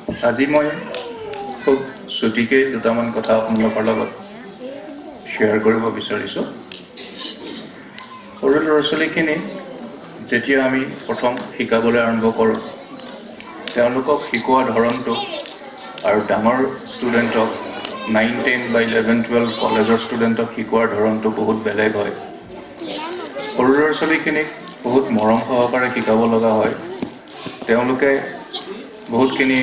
আজি মই খুব চুটিকৈ দুটামান কথা আপোনালোকৰ লগত শ্বেয়াৰ কৰিব বিচাৰিছোঁ। সৰু ল'ৰা ছোৱালীখিনি যেতিয়া আমি প্ৰথম শিকাবলৈ আৰম্ভ কৰোঁ, তেওঁলোকক শিকোৱা ধৰণটো আৰু ডাঙৰ ষ্টুডেণ্টক 9, 10 বা 11, 12 কলেজৰ ষ্টুডেণ্টক শিকোৱাৰ ধৰণটো বহুত বেলেগ হয়। সৰু ল'ৰা ছোৱালীখিনিক বহুত মৰম সহকাৰে শিকাব লগা হয়। তেওঁলোকে বহুতখিনি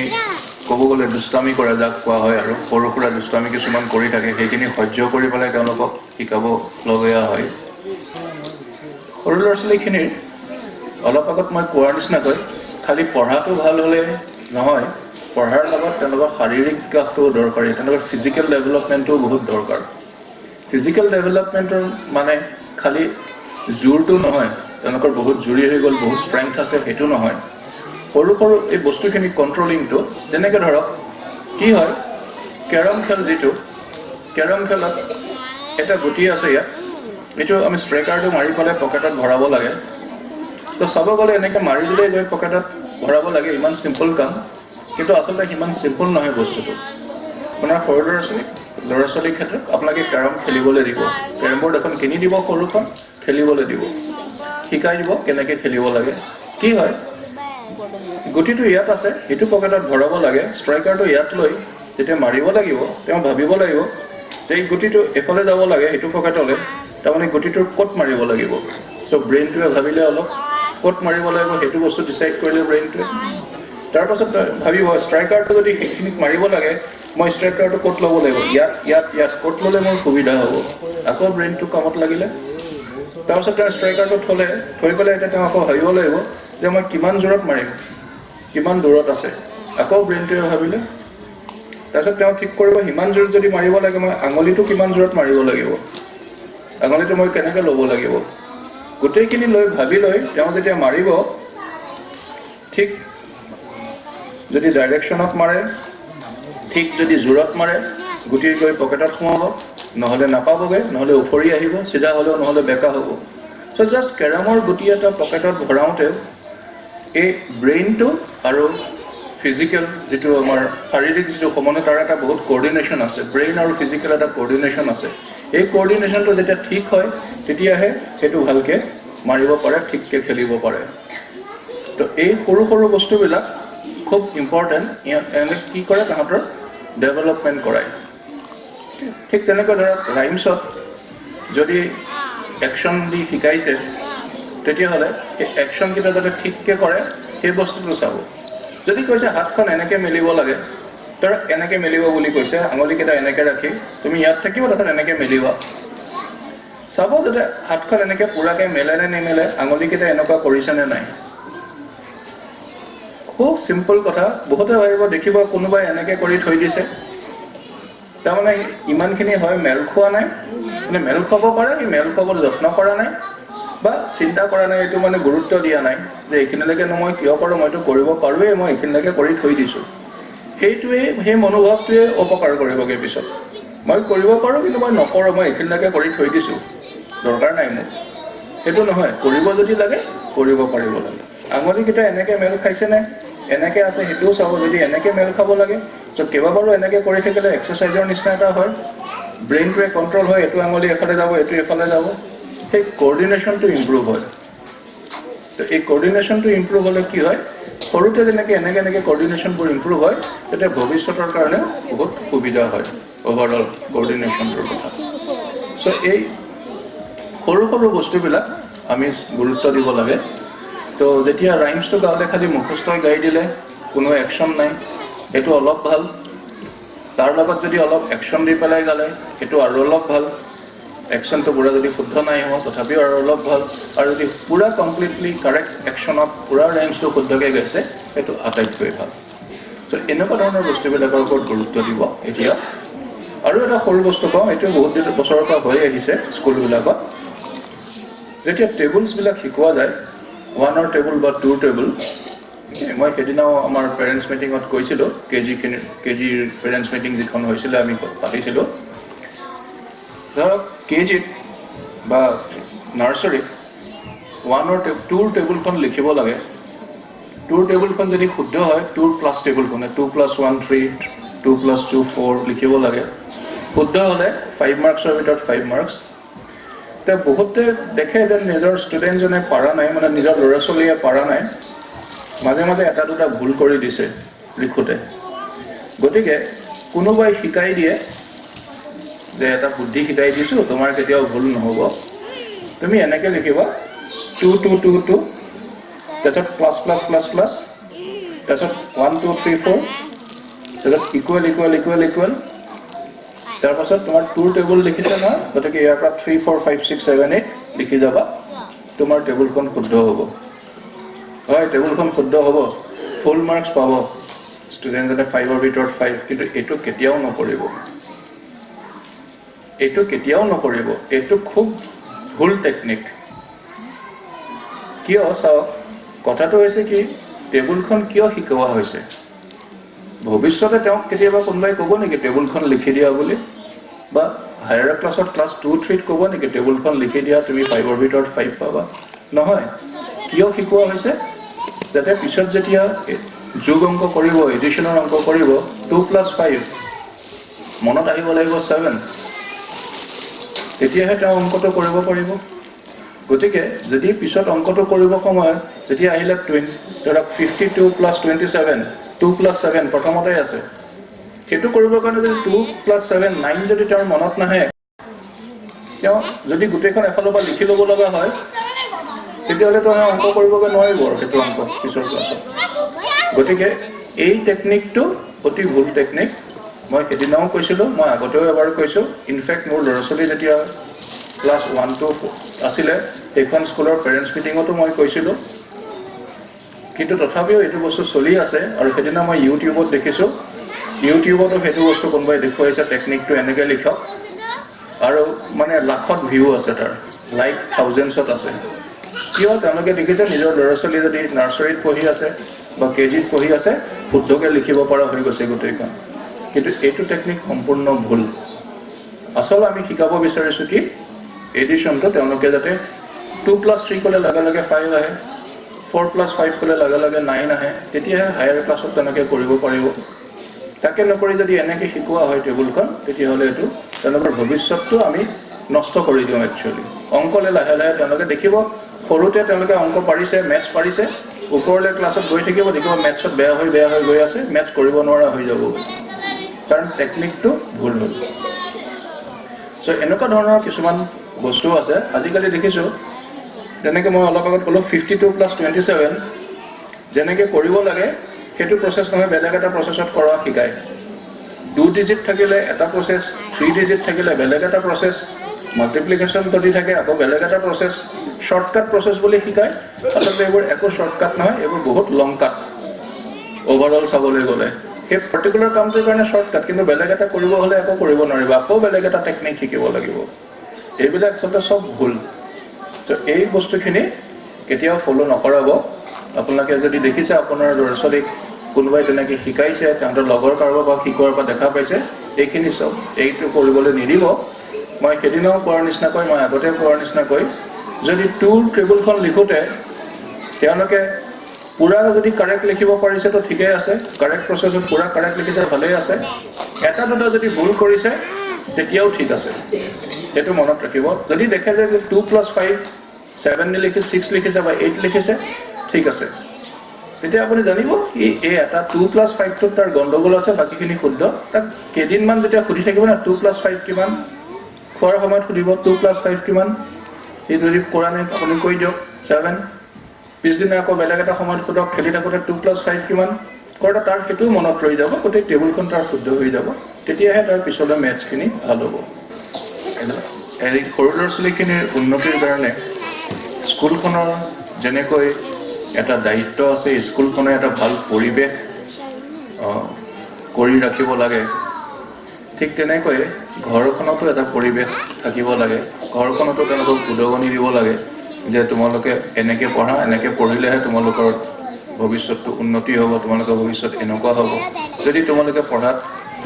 ক'ব গ'লে দুষ্টামি কৰে যাক কোৱা হয়, আৰু সৰু সুৰা দুষ্টামি কিছুমান কৰি থাকে, সেইখিনি সহ্য কৰি পেলাই তেওঁলোকক শিকাব লগীয়া হয়। সৰু ল'ৰা ছোৱালীখিনিৰ অলপ আগত মই কোৱাৰ নিচিনাকৈ খালি পঢ়াটো ভাল হ'লে নহয়, পঢ়াৰ লগত তেওঁলোকৰ শাৰীৰিক বিকাশটোও দৰকাৰী, তেওঁলোকৰ ফিজিকেল ডেভেলপমেণ্টটোও বহুত দৰকাৰ। ফিজিকেল ডেভেলপমেণ্টৰ মানে খালি জোৰটো নহয়, তেওঁলোকৰ বহুত জুৰি হৈ গ'ল, বহুত ষ্ট্ৰেংথ আছে, সেইটো নহয়। সৰু সৰু এই বস্তুখিনি কণ্ট্ৰলিংটো, যেনেকৈ ধৰক কি হয়, কেৰম খেল, যিটো কেৰম খেলত এটা গুটি আছে ইয়াত, এইটো আমি ষ্ট্ৰাইকাৰটো মাৰি পেলাই পকেটত ভৰাব লাগে। তো চাব গ'লে এনেকৈ মাৰি দিলেই গৈ পকেটত ভৰাব লাগে, ইমান চিম্পল কাম, কিন্তু আচলতে সিমান চিম্পল নহয় বস্তুটো। আপোনাৰ সৰু ল'ৰা ছোৱালীৰ ক্ষেত্ৰত আপোনালোকে কেৰম খেলিবলৈ দিব, কেৰম বৰ্ড এখন কিনি দিব, সৰুখন খেলিবলৈ দিব, শিকাই দিব কেনেকৈ খেলিব লাগে। কি হয়, গুটিটো ইয়াত আছে, সেইটো পকেটত ভৰাব লাগে, ষ্ট্ৰাইকাৰটো ইয়াত লৈ যেতিয়া মাৰিব লাগিব, তেওঁ ভাবিব লাগিব যে এই গুটিটো এইফালে যাব লাগে সেইটো পকেটলৈ, তাৰমানে গুটিটোৰ ক'ত মাৰিব লাগিব। ত' ব্ৰেইনটোৱে ভাবিলে অলপ ক'ত মাৰিব লাগিব সেইটো বস্তু ডিচাইড কৰিলে ব্ৰেইনটোৱে। তাৰপাছত ভাবিব ষ্ট্ৰাইকাৰটো যদি সেইখিনিত মাৰিব লাগে, মই ষ্ট্ৰাইকাৰটো ক'ত ল'ব লাগিব, ইয়াত, ইয়াত, ইয়াত, ক'ত ল'লে মোৰ সুবিধা হ'ব। আকৌ ব্ৰেইনটো কামত লাগিলে। তাৰপাছত তেওঁ ষ্ট্ৰাইকাৰটো থ'লে, থৈ পেলাই এতিয়া তেওঁ আকৌ ভাবিব লাগিব যে মই কিমান জোৰত মাৰিম, কিমান দূৰত আছে। আকৌ ব্ৰেইনটোৱে ভাবিলে। তাৰপিছত তেওঁ ঠিক কৰিব সিমান জোৰত যদি মাৰিব লাগে, মই আঙুলিটো কিমান জোৰত মাৰিব লাগিব, আঙুলিটো মই কেনেকৈ ল'ব লাগিব, গোটেইখিনি লৈ ভাবি লৈ তেওঁ যেতিয়া মাৰিব, ঠিক যদি ডাইৰেকশ্যনত মাৰে, ঠিক যদি জোৰত মাৰে, গুটিৰ গৈ পকেটত সোমাব, নহ'লে নাপাবগৈ, নহ'লে উফৰি আহিব, চিধা হ'লেও নহ'লে বেকা হ'ব। চ' জাষ্ট কেৰমৰ গুটি এটা পকেটত ভৰাওঁতেও এই ব্ৰেইনটো আৰু ফিজিকেল যিটো আমাৰ শাৰীৰিক যিটো সমন্বয়, তাৰ এটা বহুত কৰ্ডিনেশ্যন আছে। ব্ৰেইন আৰু ফিজিকেল এটা কৰ্ডিনেশ্যন আছে। এই কৰ্ডিনেশ্যনটো যেতিয়া ঠিক হয়, তেতিয়াহে সেইটো ভালকৈ মাৰিব পাৰে, ঠিককৈ খেলিব পাৰে। তো এই সৰু সৰু বস্তুবিলাক খুব ইম্পৰ্টেণ্ট। এওঁলোকে কি কৰে, তাহাঁতৰ ডেভেলপমেণ্ট কৰায়। ঠিক তেনেকৈ ধৰক ৰাইমছত যদি একশ্যন দি শিকাইছে, তেতিয়াহ'লে সেই একশ্যনকেইটা যাতে ঠিককৈ কৰে সেই বস্তুটো চাব। যদি কৈছে হাতখন এনেকৈ মেলিব লাগে, ধৰক এনেকৈ মেলিব বুলি কৈছে, আঙুলিকেইটা এনেকৈ ৰাখি তুমি ইয়াত থাকিব, তাৰপিছত এনেকৈ মেলিবা, চাব যাতে হাতখন এনেকৈ পূৰাকৈ মেলে নে নেমেলে, আঙুলিকেইটা এনেকুৱা কৰিছে নে নাই। খুব চিম্পল কথা। বহুতে ভাবিব, দেখিব কোনোবাই এনেকৈ কৰি থৈ দিছে, তাৰমানে ইমানখিনি হয় মেল খোৱা নাই, মানে মেল খুৱাব পাৰে, সি মেল খুৱাবলৈ যত্ন কৰা নাই বা চিন্তা কৰা নাই, এইটো মানে গুৰুত্ব দিয়া নাই যে এইখিনিলৈকেনো মই কিয় কৰোঁ, মইতো কৰিব পাৰোঁৱেই, মই এইখিনিলৈকে কৰি থৈ দিছোঁ। সেইটোৱেই, সেই মনোভাৱটোৱে অপকাৰ কৰিবগৈ পিছত। মই কৰিব পাৰোঁ কিন্তু মই নকৰোঁ, মই এইখিনিলৈকে কৰি থৈ দিছোঁ, দৰকাৰ নাই মোক, সেইটো নহয়। কৰিব যদি লাগে কৰিব পাৰিব লাগে। আঙুলিকেইটা এনেকৈ মেল খাইছেনে এনেকৈ আছে সেইটোও চাব। যদি এনেকৈ মেল খাব লাগে, চ' কেইবাবাৰো এনেকৈ কৰি থাকিলে এক্সাৰচাইজৰ নিচিনা এটা হয়, ব্ৰেইনটোৱে কণ্ট্ৰল হয়, এইটো আঙুলি এফালে যাব, এইটো এফালে যাব, সেই কৰ্ডিনেশ্যনটো ইম্প্ৰুভ হয়। তো এই কৰ্ডিনেশ্যনটো ইম্প্ৰুভ হ'লে কি হয়, সৰুতে যেনেকৈ এনেকৈ এনেকৈ কৰ্ডিনেশ্যনবোৰ ইম্প্ৰুভ হয়, তেতিয়া ভৱিষ্যতৰ কাৰণেও বহুত সুবিধা হয় অভাৰঅল কৰ্ডিনেশ্যনটোৰ কথা। চ' এই সৰু সৰু বস্তুবিলাক আমি গুৰুত্ব দিব লাগে। তো যেতিয়া ৰাইমছটো গালে খালি মুখস্থই গাই দিলে, কোনো একশ্যন নাই, সেইটো অলপ ভাল। তাৰ লগত যদি অলপ একশ্যন দি পেলাই গালে সেইটো আৰু অলপ ভাল। একশ্যনটো পূৰা যদি শুদ্ধ নাই হোৱা, তথাপিও আৰু অলপ ভাল। আৰু যদি পূৰা কমপ্লিটলি কাৰেক্ট একশ্যনত পূৰা ৰাইমছটো শুদ্ধকৈ গাইছে, সেইটো আটাইতকৈ ভাল। চ' এনেকুৱা ধৰণৰ বস্তুবিলাকৰ ওপৰত গুৰুত্ব দিব। এতিয়া আৰু এটা সৰু বস্তু কওঁ, এইটো বহুত দিন বছৰৰ পৰা হৈ আহিছে স্কুলবিলাকত। যেতিয়া টেবুলছবিলাক শিকোৱা যায়, ওৱানৰ টেবুল বা টুৰ টেবুল, মই সেইদিনাও আমাৰ পেৰেণ্টছ মিটিঙত কৈছিলোঁ, কেজিৰ পেৰেণ্টছ মিটিং যিখন হৈছিলে আমি পাতিছিলোঁ। ধৰক কেজিত বা নাৰ্চাৰীত ওৱানৰ টুৰ টেবুলখন লিখিব লাগে, টুৰ টেবুলখন যদি শুদ্ধ হয়, টুৰ প্লাছ টেবুলখন 2 + 1 3, 2 + 2 4 লিখিব লাগে, শুদ্ধ হ'লে 5 মাৰ্কছৰ ভিতৰত 5 মাৰ্কছ। এতিয়া বহুতে দেখে যে নিজৰ ষ্টুডেণ্টজনে পৰা নাই, মানে নিজৰ ল'ৰা ছোৱালীয়ে পৰা নাই, মাজে মাজে এটা দুটা ভুল কৰি দিছে লিখোঁতে। গতিকে কোনোবাই শিকাই দিয়ে যে এটা বুদ্ধি শিকাই দিছোঁ, তোমাৰ কেতিয়াও ভুল নহ'ব, তুমি এনেকৈ লিখিবা 2 2 2 2, তাৰপিছত প্লাছ প্লাছ প্লাছ প্লাছ, তাৰপিছত 1 2 3 4, তাৰপিছত ইকুৱেল ইকুৱেল ইকুৱেল ইকুৱেল, তাৰপাছত তোমাৰ টুৰ টেবুল লিখিছে নহয়, গতিকে ইয়াৰ পৰা 3 4 5 6 7 8 লিখি যাবা, তোমাৰ টেবুলখন শুদ্ধ হ'ব। হয়, টেবুলখন শুদ্ধ হ'ব, ফুল মাৰ্কছ পাব ষ্টুডেণ্টজনে 5ৰ ভিতৰত 5। কিন্তু এইটো কেতিয়াও নকৰিব, এইটো কেতিয়াও নকৰিব, এইটো খুব ভুল টেকনিক। কিয় চাওক, কথাটো হৈছে কি, টেবুলখন কিয় শিকোৱা হৈছে? ভৱিষ্যতে তেওঁক কেতিয়াবা কোনোবাই ক'ব নেকি টেবুলখন লিখি দিয়া বুলি? বা হায়াৰ ক্লাছত ক্লাছ 2 3ত ক'ব নেকি টেবুলখন লিখি দিয়া, তুমি 5ৰ ভিতৰত 5 পাবা? নহয়। কিয় শিকোৱা হৈছে? যাতে পিছত যেতিয়া যোগ অংক কৰিব, এডিশ্যনৰ অংক কৰিব, 2 + 5 মনত আহিব লাগিব 7, তেতিয়াহে তেওঁ অংকটো কৰিব পাৰিব। গতিকে যদি পিছত অংকটো কৰিব সময়ত যেতিয়া আহিলে ধৰক 52 + 27, 2 + 7 প্ৰথমতে আছে, সেইটো কৰিবৰ কাৰণে যদি 2 + 7 9 যদি তেওঁৰ মনত নাহে, তেওঁ যদি গোটেইখন এফালৰ পৰা লিখি ল'ব লগা হয়, তেতিয়াহ'লে তেওঁ অংক কৰিবগৈ নোৱাৰিব আৰু সেইটো অংক পিছৰ ক্লাছত। গতিকে এই টেকনিকটো অতি ভুল টেকনিক। মই সেইদিনাও কৈছিলোঁ, মই আগতেও এবাৰ কৈছোঁ। ইনফেক্ট মোৰ ল'ৰা ছোৱালী যেতিয়া ক্লাছ 1 2 আছিলে, সেইখন স্কুলৰ পেৰেণ্টছ মিটিঙতো মই কৈছিলোঁ, কিন্তু তথাপিও এইটো বস্তু চলি আছে। আৰু সেইদিনা মই ইউটিউবত দেখিছোঁ, ইউটিউবতো সেইটো বস্তু কোনোবাই দেখুৱাইছে, টেকনিকটো এনেকৈ লিখক, আৰু মানে লাখত ভিউ আছে, তাৰ লাইক থাউজেণ্ডছত আছে। কিয়? তেওঁলোকে দেখিছে নিজৰ ল'ৰা ছোৱালী যদি নাৰ্চাৰীত পঢ়ি আছে বা কে জিত পঢ়ি আছে, শুদ্ধকৈ লিখিব পৰা হৈ গৈছে গোটেইখন। কিন্তু এইটো টেকনিক সম্পূৰ্ণ ভুল। আচল আমি শিকাব বিচাৰিছোঁ কি, এডিশ্যনটো তেওঁলোকে যাতে 2 + 3 ক'লে লগে লগে 5 আহে, 4 + 5 ক'লে লগে লগে 9 আহে, তেতিয়াহে হায়াৰ ক্লাছত তেওঁলোকে কৰিব পাৰিব। তাকে নকৰি যদি এনেকৈ শিকোৱা হয় টেবুলখন, তেতিয়াহ'লে এইটো তেওঁলোকৰ ভৱিষ্যতটো আমি নষ্ট কৰি দিওঁ একচুৱেলি। অংকলৈ লাহে লাহে তেওঁলোকে দেখিব, সৰুতে তেওঁলোকে অংক পাৰিছে, মেথছ পাৰিছে, ওপৰলৈ ক্লাছত গৈ থাকিব, দেখিব মেথছত বেয়া হৈ বেয়া হৈ গৈ আছে, মেথছ কৰিব নোৱাৰা হৈ যাবগৈ, কাৰণ টেকনিকটো ভুল হ'ল। চ' এনেকুৱা ধৰণৰ কিছুমান বস্তু আছে। আজিকালি দেখিছোঁ, যেনেকৈ মই অলপ আগত ক'লোঁ, 52 + 27 যেনেকৈ কৰিব লাগে সেইটো প্ৰচেছ নহয়, বেলেগ এটা প্ৰচেছত কৰা শিকায়। 2 ডিজিট থাকিলে এটা প্ৰচেছ, 3 ডিজিট থাকিলে বেলেগ এটা প্ৰচেছ, মাল্টিপ্লিকেশ্যন যদি থাকে আকৌ বেলেগ এটা প্ৰচেছ, শ্বৰ্টকাট প্ৰচেছ বুলি শিকায়। আচলতে এইবোৰ একো শ্বৰ্টকাট নহয়, এইবোৰ বহুত লং কাট অভাৰঅল চাবলৈ গ'লে। সেই পাৰ্টিকুলাৰ কামটোৰ কাৰণে শ্বৰ্টকাট, কিন্তু বেলেগ এটা কৰিব হ'লে আকৌ কৰিব নোৱাৰিব, আকৌ বেলেগ এটা টেকনিক শিকিব লাগিব। এইবিলাক আচলতে চব ভুল। ত' এই বস্তুখিনি কেতিয়াও ফ'ল' নকৰাব। আপোনালোকে যদি দেখিছে আপোনাৰ ল'ৰা ছোৱালীক কোনোবাই তেনেকৈ শিকাইছে, তাহাঁতৰ লগৰ কাৰোবাৰ পৰা শিকোৱাৰ পৰা দেখা পাইছে, এইখিনি চব এইটো কৰিবলৈ নিদিব। মই সেইদিনাও কোৱাৰ নিচিনাকৈ, মই আগতে কোৱাৰ নিচিনাকৈ, যদি টুৰ টেবুলখন লিখোঁতে তেওঁলোকে পূৰা যদি কাৰেক্ট লিখিব পাৰিছে তো ঠিকেই আছে, কাৰেক্ট প্ৰচেছত পূৰা কাৰেক্ট লিখিছে ভালেই আছে, এটা দুটা যদি ভুল কৰিছে তেতিয়াও ঠিক আছে, সেইটো মনত ৰাখিব। যদি দেখে যে 2 + 5 7 নিলিখি 6 লিখিছে বা 8 লিখিছে, ঠিক আছে, তেতিয়া আপুনি জানিব এই এটা 2 + 5টোত তাৰ গণ্ডগোল আছে, বাকীখিনি শুদ্ধ। তাক কেইদিনমান যেতিয়া সুধি থাকিব না, 2 + 5 কিমান, খোৱাৰ সময়ত সুধিব 2 + 5 কিমান, সি যদি কৰা নাই আপুনি কৈ দিয়ক 7, পিছদিনা আকৌ বেলেগ এটা সময়ত সোধক, খেলি থাকোঁতে 2 + 5 কিমান, কৰোঁতে তাৰ সেইটোও মনত ৰৈ যাব, গোটেই টেবুলখন তাৰ শুদ্ধ হৈ যাব, তেতিয়াহে তাৰ পিছলৈ মেথছখিনি ভাল হ'ব। এই সৰু ল'ৰা ছোৱালীখিনিৰ উন্নতিৰ কাৰণে স্কুলখনৰ যেনেকৈ এটা দায়িত্ব আছে, স্কুলখনে এটা ভাল পৰিৱেশ কৰি ৰাখিব লাগে, ঠিক তেনেকৈ ঘৰখনতো এটা পৰিৱেশ থাকিব লাগে। ঘৰখনতো তেওঁলোকক উদগনি দিব লাগে যে তোমালোকে এনেকৈ পঢ়া, এনেকৈ পঢ়িলেহে তোমালোকৰ ভৱিষ্যতটো উন্নতি হ'ব, তোমালোকৰ ভৱিষ্যত এনেকুৱা হ'ব। যদি তোমালোকে পঢ়াত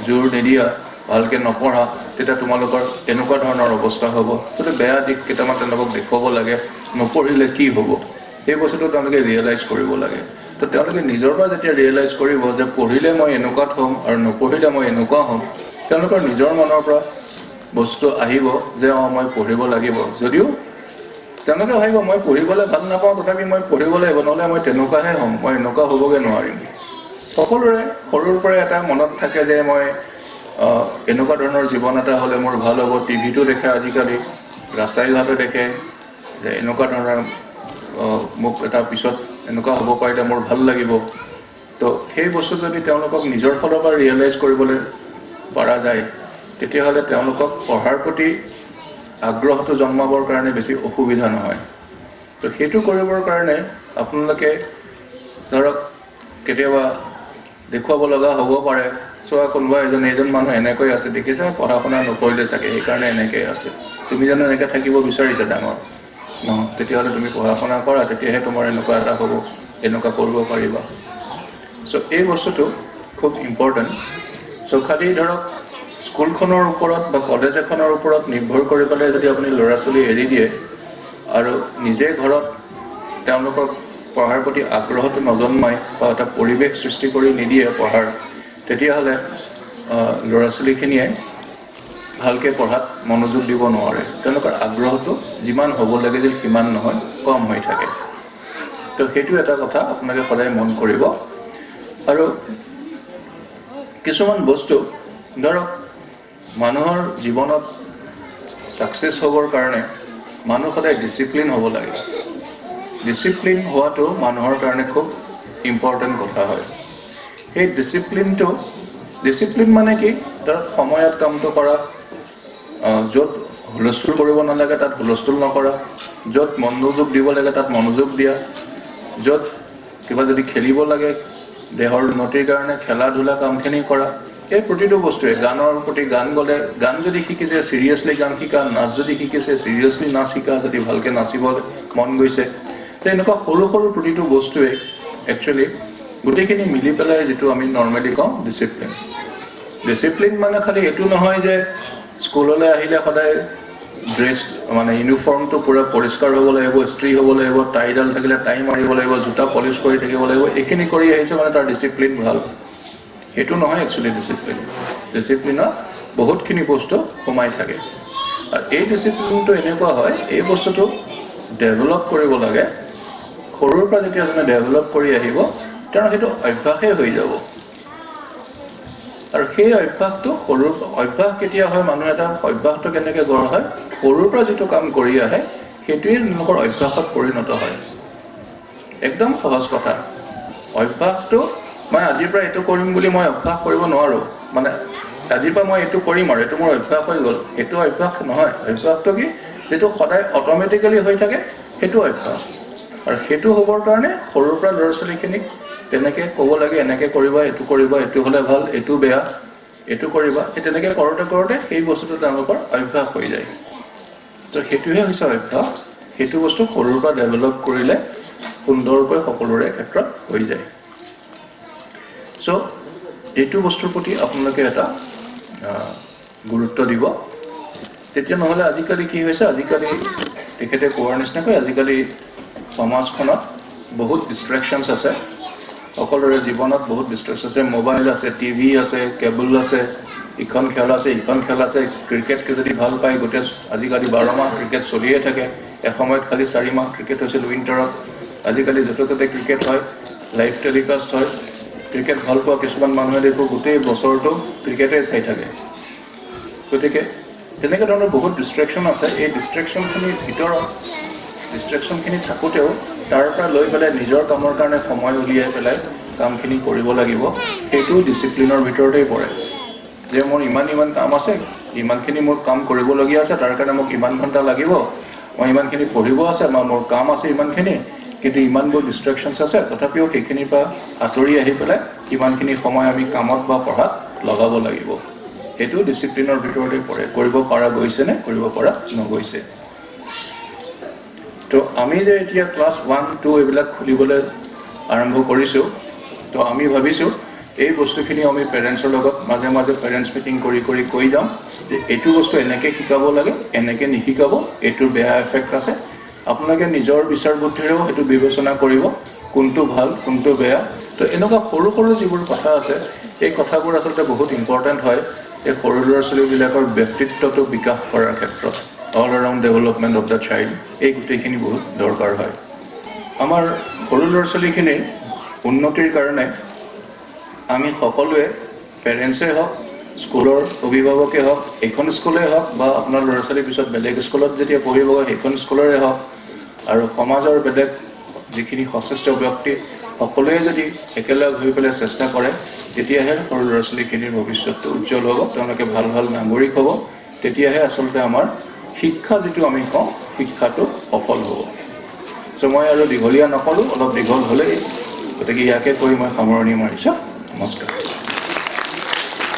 জোৰ নিদিয়া, ভালকৈ নপঢ়া, তেতিয়া তোমালোকৰ এনেকুৱা ধৰণৰ অৱস্থা হ'ব। গতিকে বেয়া দিশ কেইটামান তেওঁলোকক দেখুৱাব লাগে, নপঢ়িলে কি হ'ব সেই বস্তুটো তেওঁলোকে ৰিয়েলাইজ কৰিব লাগে। তো তেওঁলোকে নিজৰ পৰা যেতিয়া ৰিয়েলাইজ কৰিব যে পঢ়িলে মই এনেকুৱাত হ'ম আৰু নপঢ়িলে মই এনেকুৱা হ'ম, তেওঁলোকৰ নিজৰ মনৰ পৰা বস্তু আহিব যে অঁ মই পঢ়িব লাগিব। যদিও তেওঁলোকে ভাবিব মই পঢ়িবলৈ ভাল নাপাওঁ, তথাপি মই পঢ়িব লাগিব, নহ'লে মই তেনেকুৱাহে হ'ম, মই এনেকুৱা হ'বগৈ নোৱাৰিম। সকলোৰে সৰুৰ পৰাই এটা মনত থাকে যে মই এনেকুৱা ধৰণৰ জীৱন এটা হ'লে মোৰ ভাল হ'ব। টিভিতো দেখে আজিকালি, ৰাস্তাই ঘাটে দেখে যে এনেকুৱা ধৰণৰ মোক এটা পিছত এনেকুৱা হ'ব পাৰিলে মোৰ ভাল লাগিব। তো সেই বস্তু যদি তেওঁলোকক নিজৰ ফালৰ পৰা ৰিয়েলাইজ কৰিবলৈ পৰা যায়, তেতিয়াহ'লে তেওঁলোকক পঢ়াৰ প্ৰতি আগ্ৰহটো জন্মাবৰ কাৰণে বেছি অসুবিধা নহয়। তো সেইটো কৰিবৰ কাৰণে আপোনালোকে ধৰক কেতিয়াবা দেখুৱাব লগা হ'ব পাৰে, চোৱা কোনোবা এজন এইজন মানুহ এনেকৈ আছে, দেখিছা পঢ়া শুনা নকৰিলে চাগে সেইকাৰণে এনেকৈ আছে, তুমি জানো এনেকৈ থাকিব বিচাৰিছা ডাঙৰ নহয়, তেতিয়াহ'লে তুমি পঢ়া শুনা কৰা, তেতিয়াহে তোমাৰ এনেকুৱা এটা হ'ব, এনেকুৱা কৰিব পাৰিবা। চ' এই বস্তুটো খুব ইম্পৰ্টেণ্ট। চ' খালি ধৰক স্কুলখনৰ ওপৰত বা কলেজ এখনৰ ওপৰত নিৰ্ভৰ কৰি পেলাই যদি আপুনি ল'ৰা ছোৱালী এৰি দিয়ে আৰু নিজে ঘৰত তেওঁলোকক পঢ়াৰ প্ৰতি আগ্ৰহটো নজন্মায় বা এটা পৰিৱেশ সৃষ্টি কৰি নিদিয়ে পঢ়াৰ, তেতিয়াহ'লে ল'ৰা ছোৱালীখিনিয়ে ভালকৈ পঢ়াত মনোযোগ দিব নোৱাৰে। তেওঁলোকৰ আগ্ৰহটো যিমান হ'ব লাগিছিল সিমান নহয়, কম হৈ থাকে। তো সেইটো এটা কথা আপোনালোকে সদায় মন কৰিব। আৰু কিছুমান বস্তু ধৰক মানুহৰ জীৱনত ছাকচেছ হ'বৰ কাৰণে মানুহ সদায় ডিচিপ্লিন হ'ব লাগে। ডিচিপ্লিন হোৱাটো মানুহৰ কাৰণে খুব ইম্পৰ্টেণ্ট কথা হয়। সেই ডিচিপ্লিনটো, ডিচিপ্লিন মানে কি, ধৰক সময়ত কামটো কৰা, য'ত হুলস্থুল কৰিব নালাগে তাত হুলস্থুল নকৰা, য'ত মনোযোগ দিব লাগে তাত মনোযোগ দিয়া, য'ত কিবা যদি খেলিব লাগে দেহৰ উন্নতিৰ কাৰণে খেলা ধূলা কামখিনি কৰা, এই প্ৰতিটো বস্তুৱে, গানৰ প্ৰতি গান গ'লে গান যদি শিকিছে চিৰিয়াছলি গান শিকা, নাচ যদি শিকিছে চিৰিয়াছলি নাচ শিকা, যদি ভালকৈ নাচিব মন গৈছে, তে এনেকুৱা সৰু সৰু প্ৰতিটো বস্তুৱে একচুৱেলি গোটেইখিনি মিলি পেলাই যিটো আমি নৰ্মেলি কওঁ ডিচিপ্লিন। ডিচিপ্লিন মানে খালি এইটো নহয় যে স্কুললৈ আহিলে সদায় ড্ৰেছ মানে ইউনিফৰ্মটো পূৰা পৰিষ্কাৰ হ'ব লাগিব, ইস্ত্ৰি হ'ব লাগিব, টাইডাল থাকিলে টাই মাৰিব লাগিব, জোতা পলিচ কৰি থাকিব লাগিব, এইখিনি কৰি আহিছে মানে তাৰ ডিচিপ্লিন ভাল, সেইটো নহয় একচুৱেলি ডিচিপ্লিন। ডিচিপ্লিনত বহুতখিনি বস্তু সোমাই থাকে। আৰু এই ডিচিপ্লিনটো এনেকুৱা হয়, এই বস্তুটো ডেভেলপ কৰিব লাগে। সৰুৰ পৰা যেতিয়া এজনে ডেভেলপ কৰি আহিব, তেওঁৰ সেইটো অভ্যাসেই হৈ যাব। আৰু সেই অভ্যাসটো সৰুৰ অভ্যাস কেতিয়া হয়, মানুহ এটা অভ্যাসটো কেনেকৈ গঢ় হয়, সৰুৰ পৰা যিটো কাম কৰি আহে সেইটোৱেই তেওঁলোকৰ অভ্যাসত পৰিণত হয়। একদম সহজ কথা। অভ্যাসটো মই আজিৰ পৰা এইটো কৰিম বুলি মই অভ্যাস কৰিব নোৱাৰোঁ, মানে আজিৰ পৰা মই এইটো কৰিম আৰু এইটো মোৰ অভ্যাস হৈ গ'ল, সেইটো অভ্যাস নহয়। অভ্যাসটো কি, যিটো সদায় অট'মেটিকেলি হৈ থাকে সেইটো অভ্যাস। আৰু সেইটো হ'বৰ কাৰণে সৰুৰ পৰা ল'ৰা ছোৱালীখিনিক তেনেকৈ ক'ব লাগে, এনেকৈ কৰিবা, এইটো কৰিবা, এইটো হ'লে ভাল, এইটো বেয়া, এইটো কৰিবা, সেই তেনেকৈ কৰোঁতে কৰোঁতে সেই বস্তুটো তেওঁলোকৰ অভ্যাস হৈ যায়। ত' সেইটোহে হৈছে অভ্যাস। সেইটো বস্তু সৰুৰ পৰা ডেভেলপ কৰিলে সুন্দৰকৈ সকলোৰে ক্ষেত্ৰত হৈ যায়। চ' এইটো বস্তুৰ প্ৰতি আপোনালোকে এটা গুৰুত্ব দিব। তেতিয়া নহ'লে আজিকালি কি হৈছে, আজিকালি তেখেতে কোৱাৰ নিচিনাকৈ আজিকালি সমাজখনত বহুত ডিষ্ট্ৰেকশ্যনছ আছে, সকলোৰে জীৱনত বহুত ডিষ্ট্ৰেকশ্যন আছে। মোবাইল আছে, টিভি আছে, কেবুল আছে, ইখন খেল আছে, ইখন খেল আছে। ক্ৰিকেটকে যদি ভাল পায়, গোটেই আজিকালি 12 মাহ ক্ৰিকেট চলিয়ে থাকে। এসময়ত খালি 4 মাহ ক্ৰিকেট হৈছিল উইণ্টাৰত, আজিকালি য'তে ত'তে ক্ৰিকেট হয়, লাইভ টেলিকাষ্ট হয়। ক্ৰিকেট ভাল পোৱা কিছুমান মানুহে দেখোঁ গোটেই বছৰটো ক্ৰিকেটেই চাই থাকে। গতিকে তেনেকুৱা ধৰণৰ বহুত ডিষ্ট্ৰেকশ্যন আছে। এই ডিষ্ট্ৰেকশ্যনখিনিৰ ভিতৰত ডিষ্ট্ৰেকশ্যনখিনি থাকোঁতেও তাৰ পৰা লৈ পেলাই নিজৰ কামৰ কাৰণে সময় উলিয়াই পেলাই কামখিনি কৰিব লাগিব। সেইটো ডিচিপ্লিনৰ ভিতৰতেই পৰে যে মোৰ ইমান ইমান কাম আছে, ইমানখিনি মোৰ কাম কৰিবলগীয়া আছে, তাৰ কাৰণে মোক ইমান ঘণ্টা লাগিব, মই ইমানখিনি পঢ়িব আছে বা মোৰ কাম আছে ইমানখিনি, কিন্তু ইমানবোৰ ডিষ্ট্ৰেকশ্যনছ আছে, তথাপিও সেইখিনিৰ পৰা আঁতৰি আহি পেলাই ইমানখিনি সময় আমি কামত বা পঢ়াত লগাব লাগিব। সেইটো ডিচিপ্লিনৰ ভিতৰতেই পৰে। কৰিব পৰা গৈছে নে কৰিব পৰা নগৈছে। তো আমি যে এতিয়া ক্লাছ 1, 2 এইবিলাক খুলিবলৈ আৰম্ভ কৰিছোঁ, তো আমি ভাবিছোঁ এই বস্তুখিনি আমি পেৰেণ্টছৰ লগত মাজে মাজে পেৰেণ্টছ মিটিং কৰি কৰি কৈ যাম যে এইটো বস্তু এনেকৈ শিকাব লাগে, এনেকৈ নিশিকাব, এইটোৰ বেয়া এফেক্ট আছে। আপোনালোকে নিজৰ বিচাৰ বুদ্ধিৰেও সেইটো বিবেচনা কৰিব, কোনটো ভাল, কোনটো বেয়া। তো এনেকুৱা সৰু সৰু যিবোৰ কথা আছে, এই কথাবোৰ আচলতে বহুত ইম্পৰ্টেণ্ট হয় এই সৰু ল'ৰা ছোৱালীবিলাকৰ ব্যক্তিত্বটো বিকাশ কৰাৰ ক্ষেত্ৰত। All around development of the child, এই গোটেইখিনি বহুত দৰকাৰ হয়। আমাৰ সৰু ল'ৰা ছোৱালীখিনিৰ উন্নতিৰ কাৰণে আমি সকলোৱে, পেৰেণ্টছেই হওক, স্কুলৰ অভিভাৱকে হওক, এইখন স্কুলেই হওক বা আপোনাৰ ল'ৰা ছোৱালীৰ পিছত বেলেগ স্কুলত যেতিয়া পঢ়িব সেইখন স্কুলৰে হওক, আৰু সমাজৰ বেলেগ যিখিনি সচেষ্ট ব্যক্তি, সকলোৱে যদি একেলগ হৈ পেলাই চেষ্টা কৰে, তেতিয়াহে সৰু ল'ৰা ছোৱালীখিনিৰ ভৱিষ্যতটো উজ্জ্বল হ'ব, তেওঁলোকে ভাল ভাল নাগৰিক হ'ব। তেতিয়াহে আচলতে আমাৰ শিক্ষা যিটো আমি কওঁ, শিক্ষাটো সফল হ'ব। চ' মই আৰু দীঘলীয়া নকৰোঁ, অলপ দীঘল হ'লেই, গতিকে ইয়াকে কৈ মই সামৰণি মাৰিছোঁ। নমস্কাৰ।